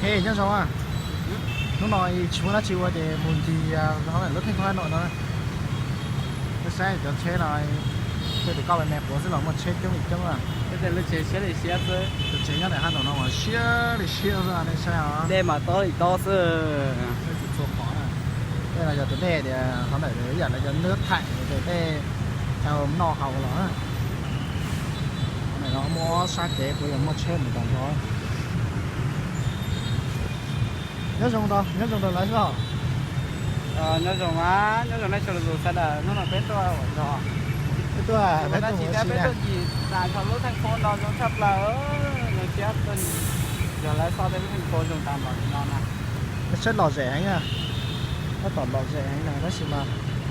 Nyob zoo, hnub no tsis muaj dab tsi ua ces mus ncig lub theej koob Hab Nom no. Peb saib cov tsheb no, tej tus koj me me quav xwb los muaj tsheb coob li coob. Tus tsev nyob ntawm Hab Nom no mas siab li siab xwb nej saib os. Dej mas tob li tob xwb. Txhua qhov. Tej no yog tus dej tias qhov ntawm ib yam li cov nws thaim tes dej noj haus los. Qhov ntawm no muaj ob sab kev kuj yog muaj tsheb mus tag nrho. Nyob zoo, nyob zoo rau lawv xwb. Nyob zoo, nyob zoo nej txhua tus sawv daws, hnub no peb tuaj ua zog. Peb tuaj, peb tuaj ua si, peb tuaj ncig tas nrho lub theej koob no zoo tshaj plaws, zoo siab tuaj ncig zog lawv txoj tej lub theej koob zoo tas npaum li no na. Tsheb lom zem heev na, tab tom lom zem heev na, tab sis mas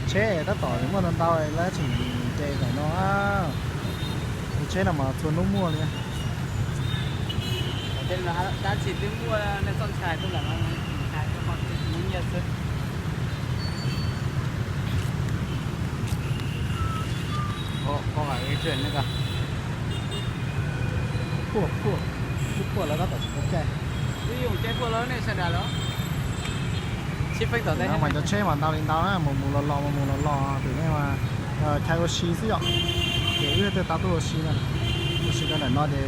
tsheb tab tom muaj ntau ntau, lawv tseem nres ntawm no. Tus tsheb no mas txhua hnub muaj li. Dab tsi twb muaj nej txoj ntshai tuaj ntawm no, ntshai tuaj ho twb muaj nyiaj xwb. Puaj, puaj, lub puaj lawv tab tom tsis tau caij. Twb yog caij puaj lawm nej sawv daws los. Tsis feeb tom ntej no mas cov tsheb mas ntau li ntau na, mus mus los los, mus mus los los, vim nej mas chais ua si xwb yom. Ces wb thiaj tau tuaj ua si na. Ua si rau ntawm no ces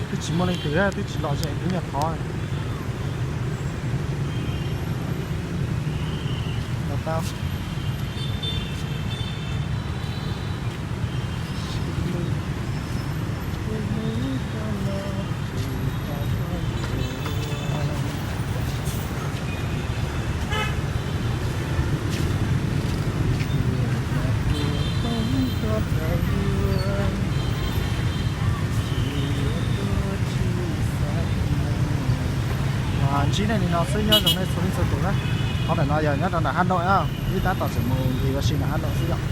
twb tsis muaj leej twg, twb tsis lom zem, twb nyuag thov. Los tau. Ntsib nej li no xwb, nyob zoo nej txhua leej txhua tus na. Qhov ntawm no yog nyob rau ntawm Hab Nom na, wb tab tom tseem mus ncig ua si ntawm Hab Nom xwb yom.